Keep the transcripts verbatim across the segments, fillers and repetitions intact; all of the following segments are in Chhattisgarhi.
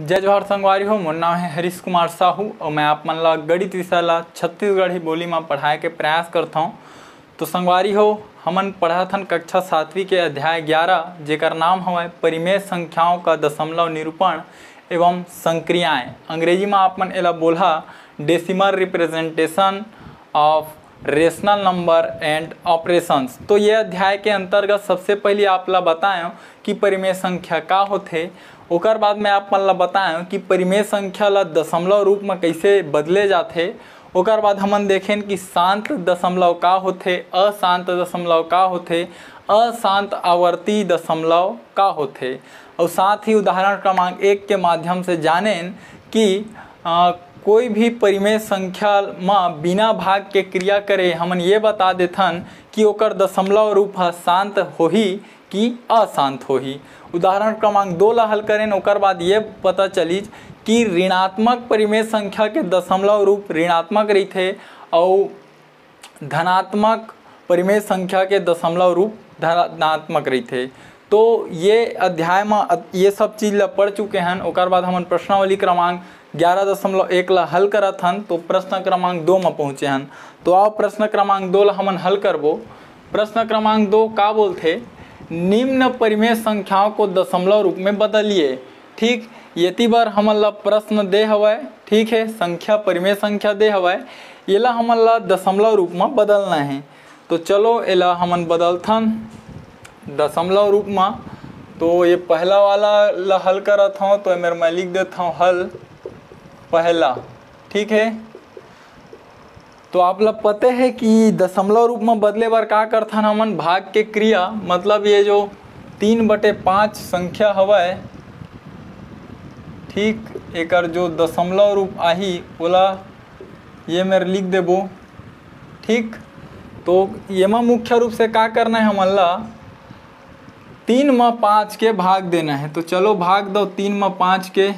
जय जोहार संगवारी हो, मोर नाम है हरीश कुमार साहू और मैं आप मन ला गणित विषय ला छत्तीसगढ़ी बोली मा पढ़ाए के प्रयास करथौं। तो संगवारी हो, हमन पढ़त हन कक्षा सातवीं के अध्याय ग्यारह, जेकर नाम हवय परिमेय संख्याओं का दशमलव निरूपण एवं संक्रियाएं। अंग्रेजी मा आप मन एला बोलहा decimal representation of rational number and operations। तो ये अध्याय के अंतर्गत सबसे पहली आप ला बताएं कि परिमेय संख्या का होथे, ओकर बाद मैं आप मन ला बताएं कि परिमेय संख्या ला दशमलव रूप में कैसे बदले जाथे। ओकर बाद हमन देखेन कि शांत दशमलव का होथे, अशांत दशमलव का होथे, अशांत आवर्ती दशमलव का होथे, और साथ ही उदाहरण क्रमांक एक के माध्यम से जानेन कि अ, कोई भी परिमेय संख्या म बिना भाग के क्रिया करे हमन ये बता देथन कि ओकर दशमलव रूप ह शांत होही कि अशांत होही। उदाहरण क्रमांक दो ला हल करेन, ओकर बाद ये पता चलिस कि ऋणात्मक परिमेय संख्या के दशमलव रूप ऋणात्मक रहिथे, अउ धनात्मक परिमेय संख्या के दशमलव रूप धनात्मक रहिथे। तो ये अध्याय म अत-, ये सब चीज ला पढ़ चुके हन। ओकर बाद हमन प्रश्नावली क्रमांक ग्यारह दशमलव एक ला हल करत हन, तो प्रश्न क्रमांक दो म पहुँचे हन। तो आओ, प्रश्न क्रमांक दो ला हमन हल करबो। प्रश्न क्रमांक दो का बोलथे, निम्न परिमेय संख्याओं को दशमलव रूप में बदलिए। ठीक, येती बर हमन ला प्रश्न दे हवय, ठीक है, संख्या, परिमेय संख्या दे हवय, येला हमन ला दशमलव रूप में बदलना है। तो चलो, एला हमन बदलथन दशमलव रूप में। तो ये पहला वाला ला हल करत हौं, तो एमेर मैं लिख देत हौं हल पहला, ठीक है। तो आप ला पते है कि दशमलव रूप में बदले बर का करथन हमन, भाग के क्रिया, मतलब ये जो तीन बटे पाँच संख्या हवय, ठीक, एकर जो दशमलव रूप आही, ओला ये मेर लिख देबो, ठीक। तो येमा मुख्य रूप से का करना है हमन ला, तीन म पाँच के भाग देना है। तो चलो, भाग दो तीन म पाँच के।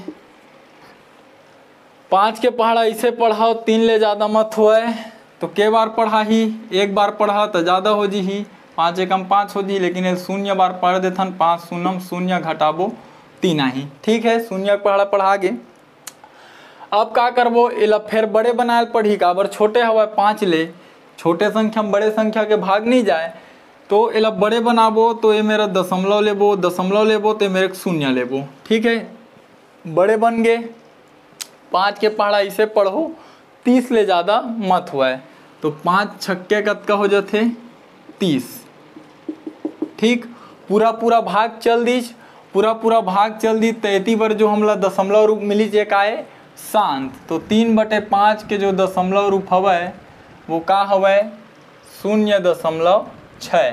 पाँच के पहाड़ा इसे पढ़ाओ, तीन ले ज़्यादा मत होए। तो के बार पढ़ाही? एक बार पढ़ा तो ज़्यादा हो जीही, पाँच एकम पाँच हो जीही, लेकिन ये शून्य बार पढ़ देथन, पाँच शून्यम शून्य घटाबो तीन आही। ठीक है, शून्य के पहाड़ा पढ़ा गे। अब का करबो, एला फेर बड़े बनाए ल पड़ही, काबर छोटे हवय पाँच ले, छोटे संख्या में बड़े संख्या के भाग नहीं जाए। तो एला बड़े बनाबो, तो ये मेरा दशमलव लेबो, दशमलव लेबो, तो ये मेरे शून्य लेबो। ठीक है, बड़े बन गे। पाँच के पहाड़ा इसे पढ़ो, तीस ले ज़्यादा मत हुआ है। तो पाँच छक्के कतका हो जाथे? तीस। ठीक, पूरा पूरा भाग चल दीच, पूरा पूरा भाग चल दीच, तो एती बर जो हमला दशमलव रूप मिलिच, एक आए शांत। तो तीन बटे पाँच के जो दशमलव रूप हवय, वो का हवय? शून्य दशमलव छः।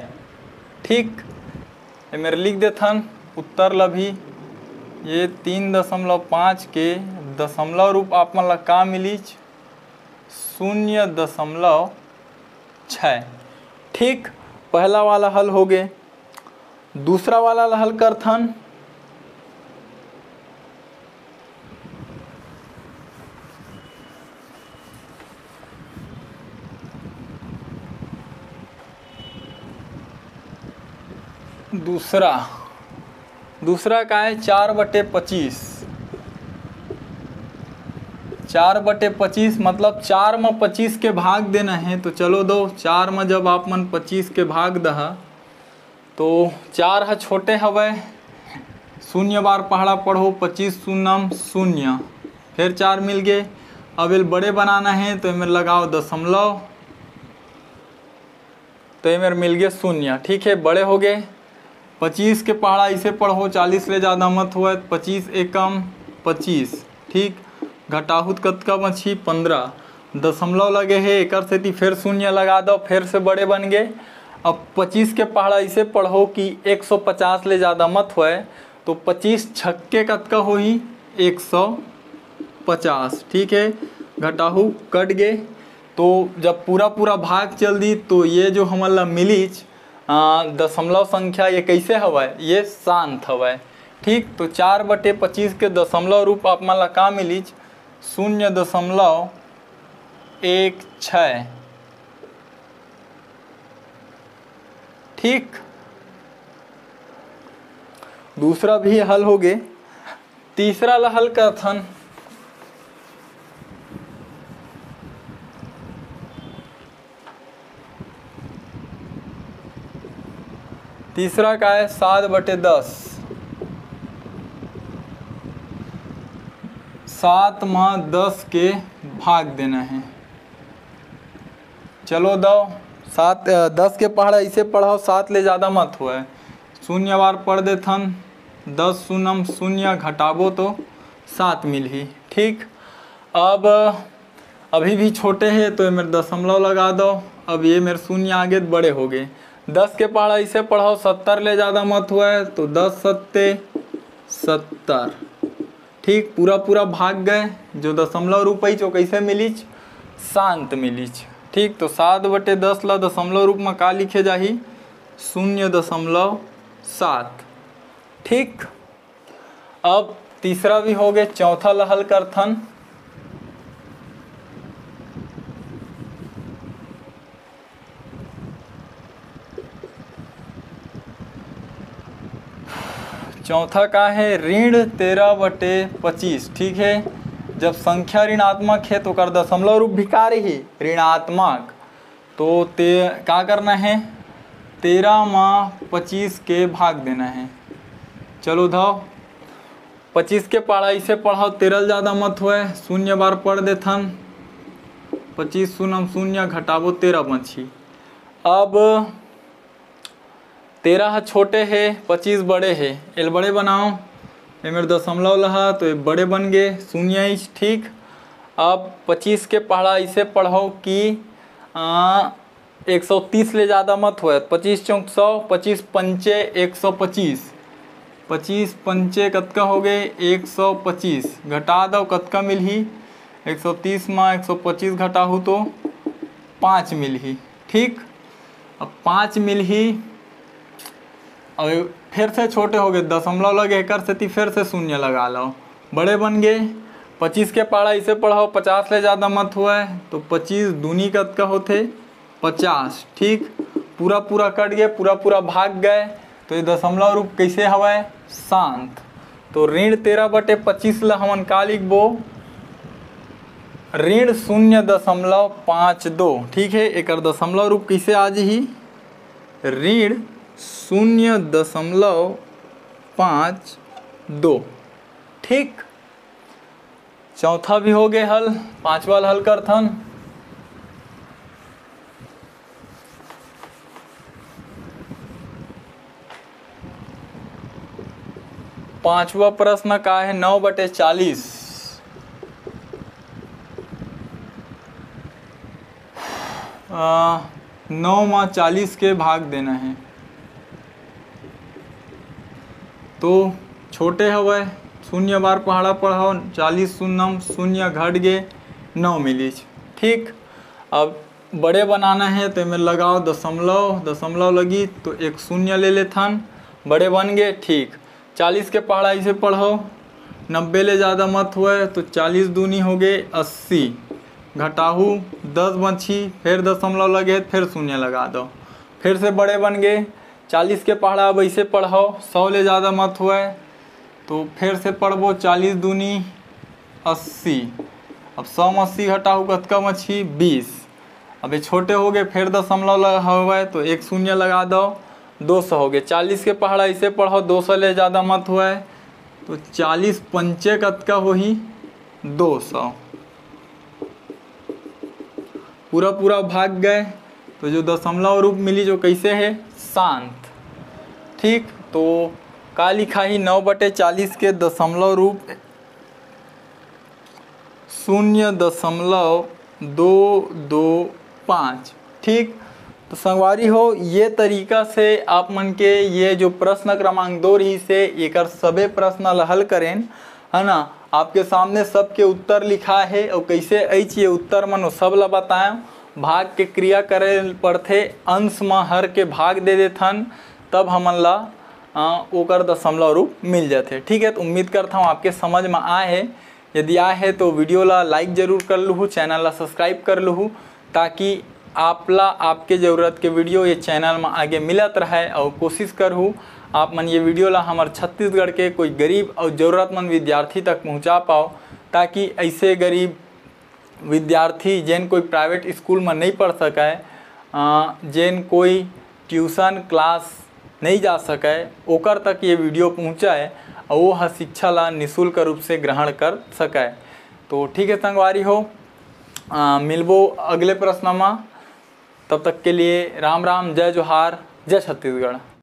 ठीक, ये मेरे लिख देथन उत्तर ला भी। ये तीन दशमलव पाँच के दशमलव रूप आप मन ला का मिलिच? शून्य दशमलव छः। ठीक, पहला वाला हल हो गे। दूसरा वाला ला हल करथन। दूसरा, दूसरा का है? चार बटे पच्चीस। चार बटे पच्चीस, मतलब चार में पच्चीस के भाग देना है। तो चलो दो, चार में जब आप मन पच्चीस के भाग दहा, तो चार ह छोटे हवय, शून्य बार पहाड़ा पढ़ो, पच्चीस शून्यम शून्य, फिर चार मिल गए। अब एल बड़े बनाना है, तो एमेर लगाओ दशमलव, तो एमेर मिल गए शून्य। ठीक है, बड़े हो गए। पच्चीस के पहाड़ा इसे पढ़ो, चालीस ले ज़्यादा मत हुआ, पच्चीस एकम पच्चीस। ठीक, घटाहुत कतका बची? पंद्रह। दशमलव लगे हे, एकर सेती फिर शून्य लगा दो, फिर से बड़े बन गए। अब पच्चीस के पहाड़ा इसे पढ़ो कि एक सौ पचास ले ज़्यादा मत होए, तो पच्चीस छक्के कतका होही? एक सौ पचास। ठीक है, घटाहू कट गए। तो जब पूरा पूरा भाग चल दी, तो ये जो हमन ला मिलीच, आ, दशमलव संख्या, ये कैसे हवय? ये शांत हवय। ठीक, तो चार बटे पच्चीस के दशमलव रूप आप मन ला का मिलीच? शून्य दशमलव एक छः। ठीक, दूसरा भी हल हो गे। तीसरा ला हल करथन। तीसरा का है, सात बटे दस। सात म दस के भाग देना है। चलो दव, सात, अ, दस के पहाड़ा ऐसे पढ़ाओ, सात ले ज़्यादा मत होए। शून्य बार पढ़ देथन, दस शून्यम शून्य घटाबो तो सात मिलही। ठीक, अब अभी भी छोटे हे तो ये मेर दशमलव लगा दो। अब ये मेर शून्य आगे त बड़े हो गए। दस के पहाड़ा ऐसे पढ़ाओ, सत्तर ले ज़्यादा मत होए तो दस सत्ते सत्तर। ठीक, पूरा पूरा भाग गए। जो दशमलव रूप आइच, वो कैसे मिलिच? शांत मिलिच। ठीक, तो सात बटे दस ला दशमलव रूप में का लिखे जाही? शून्य दशमलव सात। ठीक, अब तीसरा भी हो गए, चौथा ला हल करथन। चौथा का है, ऋण तेरह बटे पच्चीस। ठीक है, जब संख्या ऋणात्मक है तो ओकर दशमलव रूप भिकारी ही ऋणात्मक, तो ते का करना है, तेरह मा पच्चीस के भाग देना है। चलो धाव, पच्चीस के पहाड़ा इसे पढ़ाओ, तेरह ल ज़्यादा मत होए, शून्य बार पढ़ देथन। पच्चीस शून्यम शून्य घटाबो तेरह बची। अब तेरह ह छोटे हे, पच्चीस बड़े हे, एल बड़े बनाओ। एमेर दशमलव लहा तो ये बड़े बन गे, शून्य इच। ठीक, अब पच्चीस के पहाड़ा इसे पढ़ो कि आ, एक सौ तीस ले ज़्यादा मत होए। पच्चीस चौक सौ, पच्चीस पंचे एक सौ पच्चीस, पच्चीस पंचे कतका हो गए? एक सौ पच्चीस। घटा दो, कतका मिलही? एक सौ तीस मा एक सौ पच्चीस घटाहू तो पाँच मिलही। ठीक, अब पाँच मिलही। अब फिर से छोटे हो गए, दशमलव लगे, एकर सेती फिर से शून्य लगा लो, बड़े बन गए। पच्चीस के पहाड़ा इसे पढ़ाओ, पचास ले ज़्यादा मत हुआ है, तो पच्चीस दूनी कतका होथे? पचास। ठीक, पूरा पूरा कट गए, पूरा पूरा भाग गए, तो ये दशमलव रूप कैसे हवय? शांत। तो ऋण तेरह बटे पच्चीस ला हमन का लिखबो? ऋण शून्य दशमलव पाँच दो। ठीक है, एकर दशमलव रूप कैसे आ जही? ऋण शून्य दशमलव पाँच दो। ठीक, चौथा भी हो गए हल, पांचवा ल हल करथन। पांचवा प्रश्न का है? नौ बटे चालीस, आ, नौ मा चालीस के भाग देना है। तो छोटे हवय, शून्य बार पहाड़ा पढ़ाओ, चालीस शून्यम शून्य घट गे, नौ मिलीच। ठीक, अब बड़े बनाना है तो एमे लगाओ दशमलव, दशमलव लगी तो एक शून्य ले लेथन, बड़े बन गे। ठीक, चालीस के पहाड़ा इसे पढ़ो, नब्बे ले ज़्यादा मत हुए तो चालीस दूनी हो गए अस्सी, घटाहू दस बची, फिर दशमलव लगे फिर शून्य लगा दो, फिर से बड़े बन गए। चालीस के पहाड़ा अब ऐसे पढ़ो, सौ ले ज़्यादा मत हुए तो फिर से पढ़बो, चालीस दूनी अस्सी। अब सौ में अस्सी घटाहू कतका मछी? बीस। अब ये छोटे हो गए, फिर दशमलव लग-, हवय तो एक शून्य लगा दो, दो सौ हो गए। चालीस के पहाड़ा इसे पढ़ो, दो सौ ले ज़्यादा मत हुए तो चालीस पंचे कतका होही? दो सौ। पूरा पूरा भाग गए तो जो दशमलव रूप मिली जो कैसे है? शांत। ठीक, तो का लिखा ही? नौ बटे चालीस के दशमलव रूप शून्य दशमलव दो दो पाँच। ठीक, तो संगवारी हो, ये तरीका से आप मन के ये जो प्रश्न क्रमांक दो रही से एकर सबे प्रश्न ल हल करेन, है ना। आपके सामने सबके उत्तर लिखा है और कैसे अइच ये उत्तर मन वो सब ला बताएं। भाग के क्रिया करे पड़थे, अंश म हर के भाग दे देथन, तब हमन ला अ, ओकर दशमलव रूप मिल जाथे। ठीक है, तो उम्मीद करता हूँ आपके समझ में आए है। यदि आए है तो वीडियो ला लाइक जरूर कर लूहू, चैनल ला सब्सक्राइब कर लूहू, ताकि आप ला आपके जरूरत के video ये channel म आगे मिलत रहय, अउ कोशिश करहूँ आप मन ये video ला हमर छत्तीसगढ़ के कोई गरीब अउ जरूरतमंद विद्यार्थी तक पहुँचा पाओ, ताकि ऐसे गरीब विद्यार्थी जेन कोई private school म नहीं पढ़ सकय, अ, जेन कोई tuition class नहीं जा सकय, ओकर तक ये video पहुँचय अउ वो ह शिक्षा ला निशुल्क रूप से ग्रहण कर सकय। तो ठीक है संगवारी हो, अ, मिलबो अगले प्रश्न म। तब तक के लिए राम राम, जय जोहार, जय छत्तीसगढ़।